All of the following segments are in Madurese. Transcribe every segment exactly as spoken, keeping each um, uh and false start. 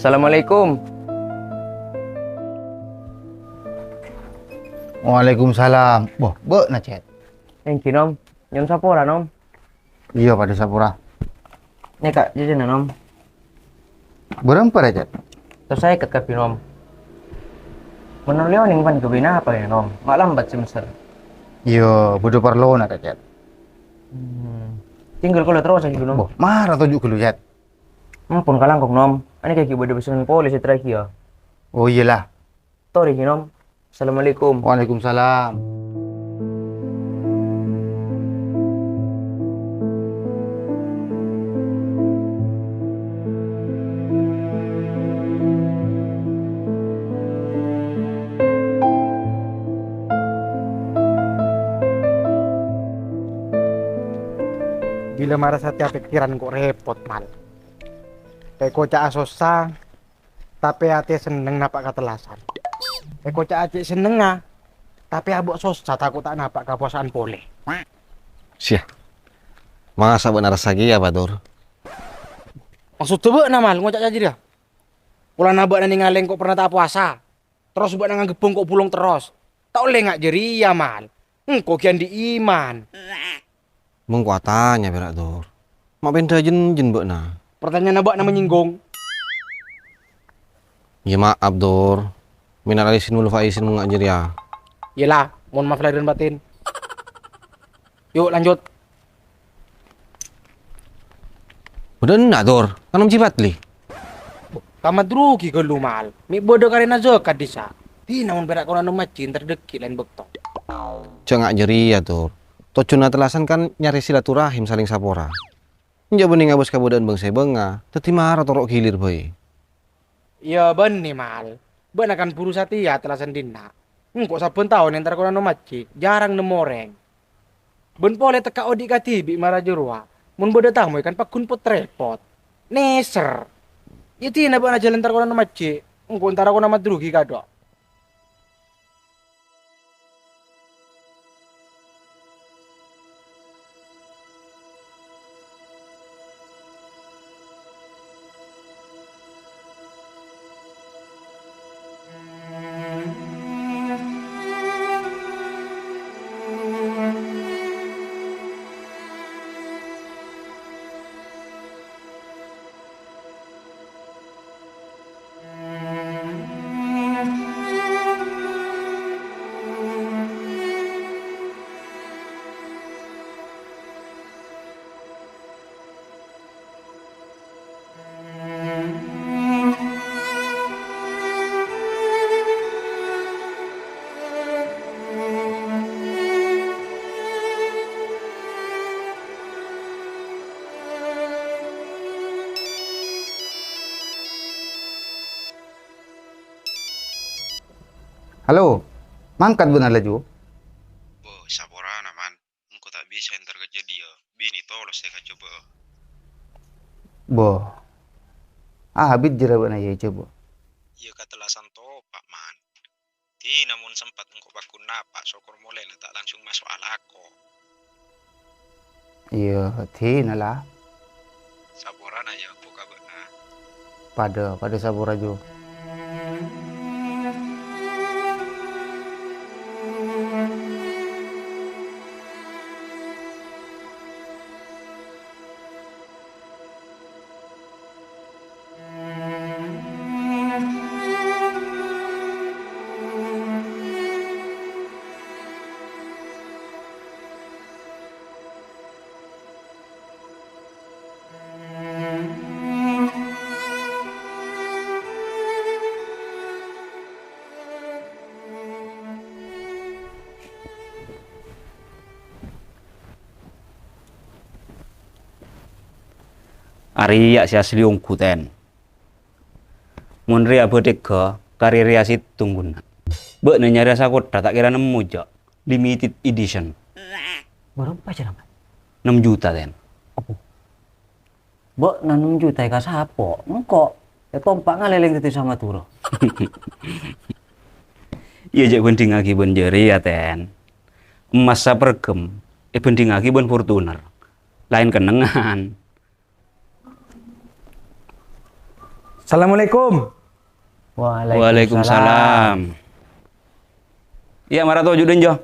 Assalamualaikum. Waalaikumsalam. Boh, bâ'na, Cèt? Èngghi, Nom. Nyo'on sapora, Nom. Iyâ, padâ sapora. Nèka, jhâjhâna, Nom. Bârâmpa rè, Cèt? Sèttong sèket kabbhi, Nom. Mon ollè onèng bân ghâbây napa, yâ, Nom? Ma' lambât sè mèssèr. Iyâ, bâdâ parlona, Cèt. Hmm. Tinggal kaulâ terros, Nom. Boh, mara toju' ghâllu, Cèt. Ampon kalangkong, Nom. Anèka ghi' bâdâ pesennan polè sè terakhir. Oh, iyâ la. Torè, Nom. Assalamualaikum. Waalaikumsalam. Bilâ marasa tèya pèkkèran ko' rèpot, Mal. Èkoca'a sossa, tapè atè senneng napa' ka tellasan. Èkoca'a cè' sennengnga, tapè abâ' sossa tako' ta' napa' ka powasa'an polè. Siya. Masa bâ'na arassa kèya, Batur? Maksodda bâ'na, Mal, ngoca' cajâ rèya? Polana bâ'na nèngalè engko' pernah ta' apowasa, terros bâ'na nganggep engko' bulong terros. Ta' ollè nga' jârèya, Mal. Engko' ghi' andi' iman. Mengko atanya pèra', Dur. Ma' pènḍâ jhânjhân bâ'na. Pertanyaanna bâ'na manyèngghong. Ya, maaf, Dur. Minal aidin wal faizin mon nga' jârèya. Iyâ la, mohon maaf lahir dan batin. Yuk, lanjut. Bâḍâ enna', Dur. Kan Om Jipat, Li. Tamat rugi ghâllu, Mal. Mè' bâḍâ karèna zakat, dissa'. Dina mon pèra' korang Om Haji, entar ḍâggi' laèn bâkto. Jhâ' nga' jârèya, Dur. Tojjhuna tellasan kan nyarè silaturahim salèng sapora. Enjâ' bânnè ngabâs kabâḍâ'ân bâng-sèbângnga, dhâddhi mara toro' ghilir bhâi. Iyâ, bânnè, Mal. Bâ'na kan buru satèya tellasan dinna'. Engko' sabbhân taon entar korang Om Haji, jhârâng nemmo orèng. Bân polè tekka' oḍi' kadhibi' mara jârowa. Mon bâḍâ tamoy kan pagghun pot-rèpot. Nèser. Iyâ dina bâ'na jhâlân entar korang Om Haji, engko' entara korang madrugi kaḍâ'. Halo, mangkat bâ'na laju? Bo, saporana, Man. Engko' ta' bisa entar ka jâdiyâ. Binè tolos sè èkajhubâ'â. Bo. Ah, abit jârâ bâ'na yâ, jhâ', Bo. Iyâ, katellasan topa', Man. Dina mon sempat engko' pagghun napa', sokor molèna ta' langsung maso' alako. Iyâ, dina la. Saporana yâ, engko' ka bâ'na. Paḍâ, paḍâ sapora, Ju. Arèya' sè asli ongghu, Ten. Mon rèya bâḍâ ghâ, karè rèya sèttong ghuna. Bâ'na nyarè sakottha ta' kèra nemmo, jhâ'. Limited edition. Bârâmpa jârèya, Mat? Ennem juta, Ten. Apo? Bâ'na ennem juta èkasapo', engko' ètompa' ngalèlèng dhâddhi Samadhurâ. Iyâ, jhâ' bhândhingngaghi bân jârèya, Ten. Emmas saperghem èbhândhingngaghi bân Fortuner. Laèn kennengngan. Assalamualaikum. Waalaikumsalam. Iyâ, mara toju' dhinto.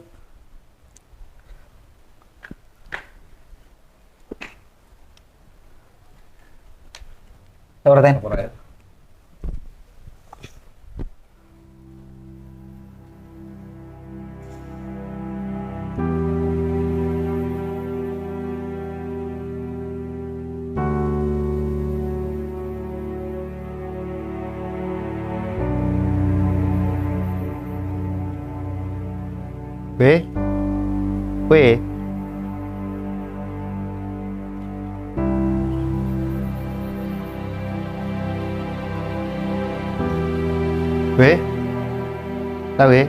Tor, Ten. Wè? Wè? Wè? Ta' wè?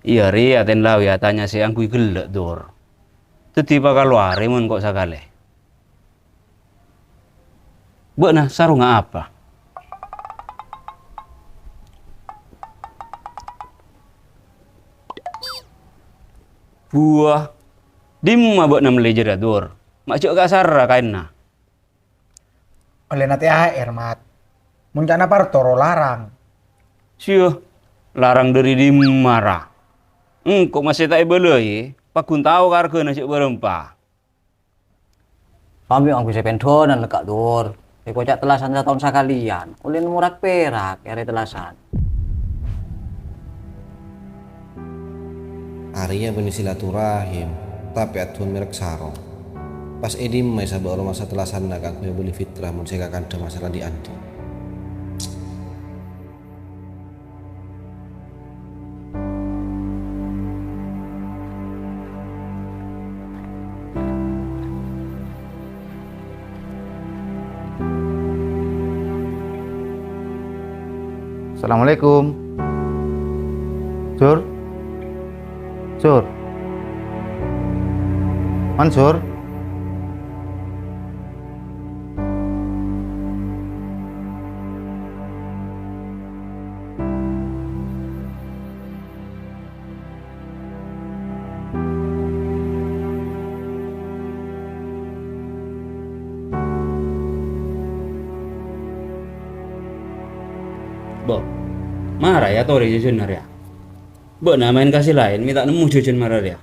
Iyâ, rèya ten la wè atanya sè angghuy ghellâ', Dur. Dhâddhi pakalowarè mon ko' sakalè. Bâ'na sarongnga apa? Buwâ, dimma bâ'na mellè jârèya, Dur? Ma' jhâ' kasarra kaènna. Ollèna T H R, Mat. Mon ca'na partoro larang. Siyâ, larang dhâri dimma, ra? Engko' masè ta' èbâlâi, paggun tao ka arghâna jhâ' bârâmpa. Sambi angghuy sè pendhânan lekka', Dur. Èkoca' tellasan sataon sakalèyan. Ollè nemmo rak-perak è arè tellasan. Arèya bânnè silaturahim, tapè addu'ân mèrek sarong. Pas è dimma èsabâ' aromasa tellasanna kaangghuy abâli fitrah mon sè kakandhâ masalah dhi'-andhi'. Assalamualaikum. Sur? Sur? Mansur? Bo, mara yâ torè jhâjhânna rèya. Bâ'na maèn ka sè laèn mè' ta' nemmo jhâjhân mara rèya.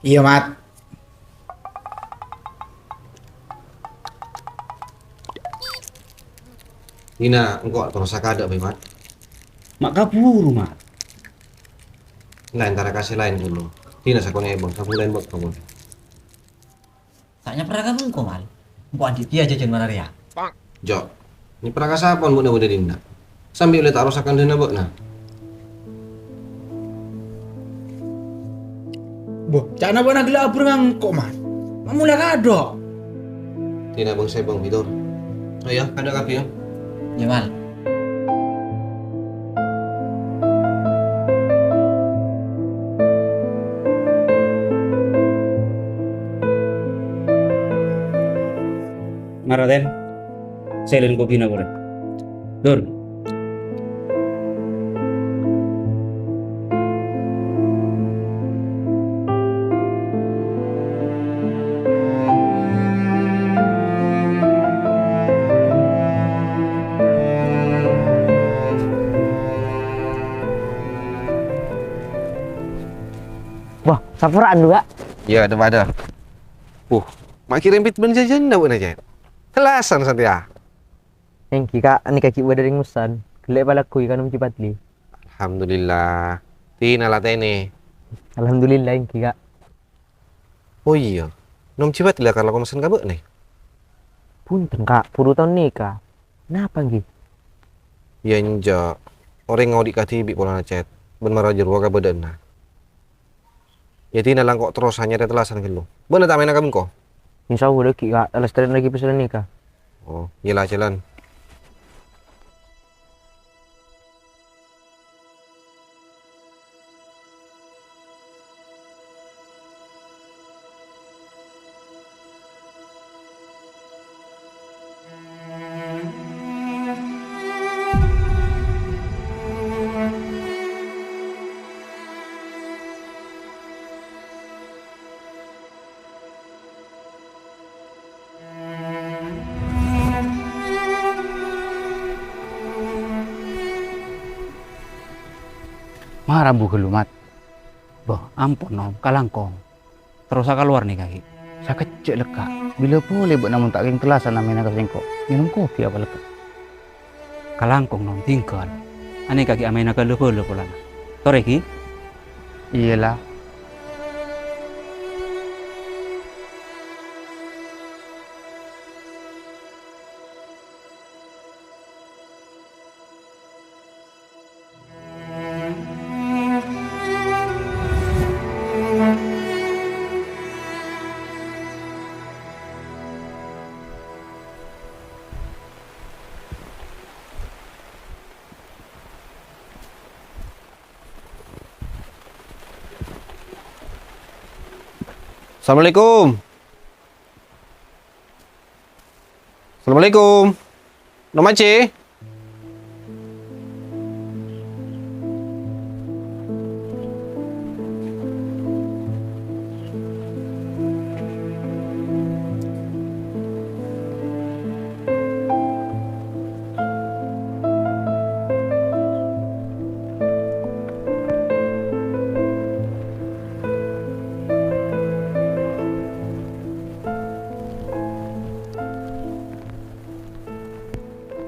Iyâ, Mat. Dina engko' terros sakadâ', Bâi, Mat. Ma' kabhuru, Mat. Nah, entara ka sè laèn dulu. Dina sakonè' bâng, sabulân bâkto, Bâng. Ta' nyaperra ka bengko, Mal. Engko' andi' kèya jhâjhân mara rèya. Jo', nyaperra ka sapa bâ'na bâdâ dhinna'? Sambi ollè ta' rosak kandhâna bâ'na. Bo, ca'na bâ'na ghellâ' abhâreng engko', Mal. Ma' molè kado'. Dina bâng-sèbâng, Bidur. Ayo, kado' kabbhi, yâ. Iyâ, Mal. Mara, Ten. Sèlèn kopina polè. Dur. Wah, saporaan, Kak. Iyâ, dâ-padâ. Wuh, ma' kèrèm pèt bân jhâjhânna bâ'na, Cèt? Tellasan satèya. Èngghi, Kak, nèka ghi' bâdâ rèng messen. Ghellâ' èpalakowè ka Nom Cipatli. Alhamdulillah. Dina la tènè. Alhamdulillah, èngghi, Kak. Oh iyâ, Nom Cipatli la kalako messen ka bâ'na? Bhunten, Kak, buru taon nèka. Napa, èngghi? Iyâ, enjâ'. Orèng odi' kadhibi' polana, Cèt, bân mara jârowa kabâdâ'ânna. Jadi, nalangko' terros anyarè tellasan ghâllu. Bâ'na ta' maèna ka bengko? Insya Allah, dâggi', Ka'. Lastarèn lagi pèssèna nèka. Oh, iyâ la, jhâlân. Mara bu ghâllu, Mat. Bâh, ampon, Nom, kalangkong. Terros sakalowar nèka, ghi. Sakejjhâ' lekka'. Bilâ polè bâ'na mon ta' kèng tellasan amaèna ka sèngko'? Ngènom kopi apa lekka'? Kalangkong, Nom, tinggal. Anèka ghi amaèna ka la-bhâlâ polana. Torè, ghi? Iyâ la. Assalamualaikum. Assalamualaikum. Nom Aji.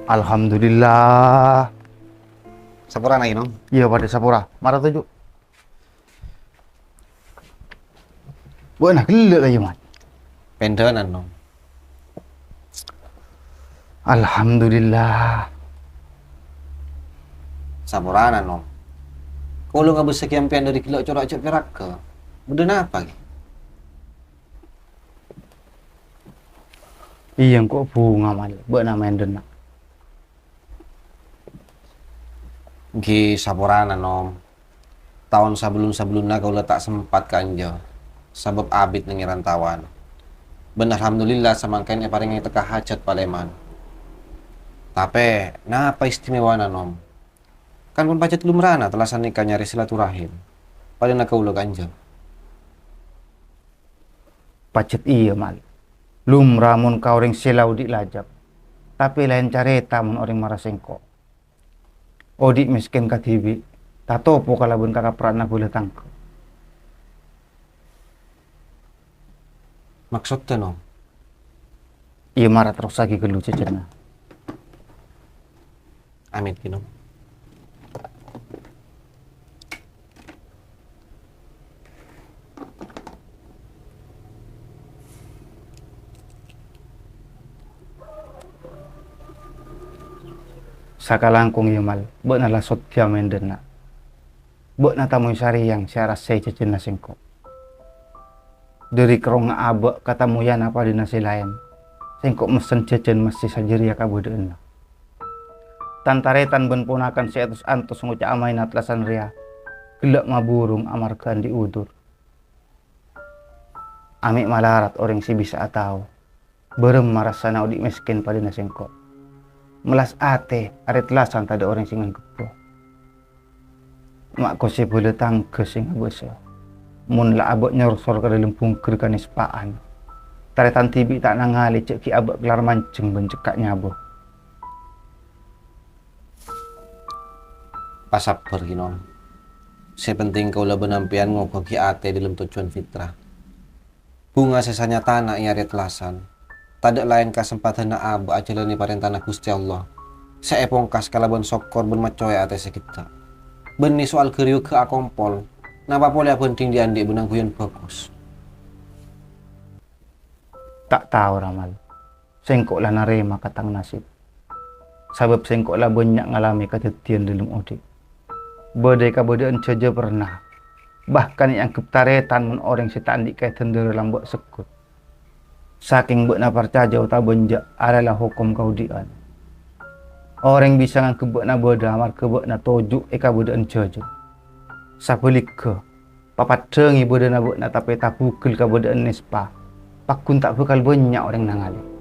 Alhamdulillah. Saporana, Nom? Iyâ, padâ sapora. Mara toju'. Bâ'na ghellâ' la, yâ, Mat? Pendhânan, Nom. Alhamdulillah. Saporana, Nom. Kaulâ ngabâssaghi sampèyan dâri ghellâ' cora' jhâ' pèraghâ. Bâdâ napa, ghi? Iyâ, engko' bhunga, Mal. Bâ'na maèn dhenna'. Ghi saporana, Nom. Taon sabellun-sabellunna kaulâ ta' sempat kanja, sabâb abit neng è rantauan. Bân alhamdulillah, samangkèn èparèngè tekka hajhât palèman. Tapè, napa istimewana, Nom? Kan pon pajhât lumrana tellasan nèka nyarè silaturahim. Padâna kaulâ kanja. Pajhât iyâ, Mal. Lumra mon ka orèng sè la odi' lajâp. Tapè laèn carèta mon orèng mara sèngko'. Odi' mèskèn kadhibi', tatopo kalabân kakapra'anna bhâlâ tangka. Maksodda, Nom? Iyâ, mara terrossaghi ghâllu jhâjhânna. Amin, Ghi, Nom. Sakalangkong, yâ, Mal, bâ'na la soddhâ maèn dhenna'. Bâ'na tamoy sarèyang sè arassa è jhâjhânna sèngko'. Dâri kerrongnga abâ' ka tamoyanna padâna sè laèn, sèngko' messen jhâjhân massè sajârèya kabâdâ'ânna. Tan-tarètan bân ponakan sè ètos-antos ngoca'a maèna tellasan rèya ghellâ' maburung amarghâ andi' udur. Amè' malarat orèng sè bisa'a tao bârâmma rassana odi' mèskèn padâna sèngko'. Mellas atè arè tellasan tadâ' orèng sè nganggheppa. Ma' kosè bhâlâ tangghâ sè ngabâsa. Mon la abâ' nyorsor ka dâlem bungker kanèspa'an, tarètan dhibi' ta' nangalè jhâ' ghi' abâ' kellar manjheng bân cekka' nyabâ. Pasabbhâr, Ghi, Nom. Sè pentèng kaulâ bân sampèyan ngobâghi atè dâlem tojjhuwân fitrah. Bhunga sè sanyatana è arè tellasan, tadâ' laèn kasempadhânna abâ' ajhâlânè parèntana Ghustè Allah, sè èpongkas kalabân sokkor bân maccowè atè sè ghedhâ'. Bânnè soal ghâriyughâ akompol, napa polè abhândhing dhi'-andhi' bân angghuyan bhâghus? Ta' tao, Ramal. Sèngko' la narèma ka tang nasib. Sabâb sèngko' la bânnya' ngalamè kadhâddhiyân dâlem odi'. Bâdâ è kabâdâ'ân jhâjâ pernah. bahkan èangghep tarètan mon orèng sè ta' andi' kaèdhân dhârâ lambâ' segghut. Sakèng bâ'na parcajâ otabâ enjâ', arèya la hokom kaodi'ân. Orèng bisa nganggep bâ'na bâdâ amarghâ bâ'na toju' è kabâdâ'ân jhâjhâ. Sabhâligghâ, papaddhângè bâdâna bâ'na tapè tabughel kabâdâ'ân nèspa, pagghun ta' bhâkal bânnya' orèng nangalè.